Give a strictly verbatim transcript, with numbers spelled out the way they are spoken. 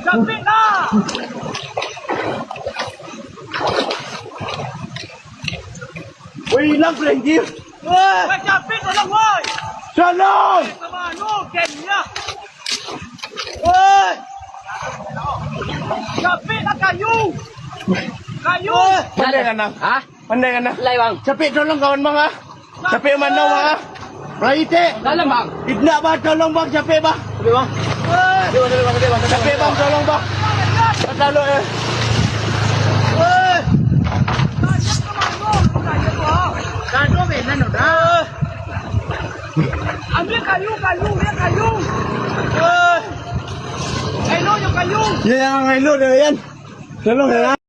Capek lah. Woi, ilang Frankie. Woi. Woi, capek tolong, woi. Tolong. Sama anu, gamenya. Woi. Capek lah kayu. Kayu. Pandai kan, Bang? Hah? Pandai kan, Bang? Lai, Bang. Capek tolong kawan, Bang, ah. Capek mano, Bang, ah? Rai, tek. Dalam, Bang. Indak, Bang, tolong, Bang, capek, Bang. Capek, Bang. Capek, Bang, capek, Bang, capek, capek, Bang, tolong, Bang. Bang, tolong, eh. Woi. Kado benan udah. Ambil kayu, kayu, ambil kayu. Woi. Elo jo kayu. Ya, yang elo dah, Yan. Tolong, ya.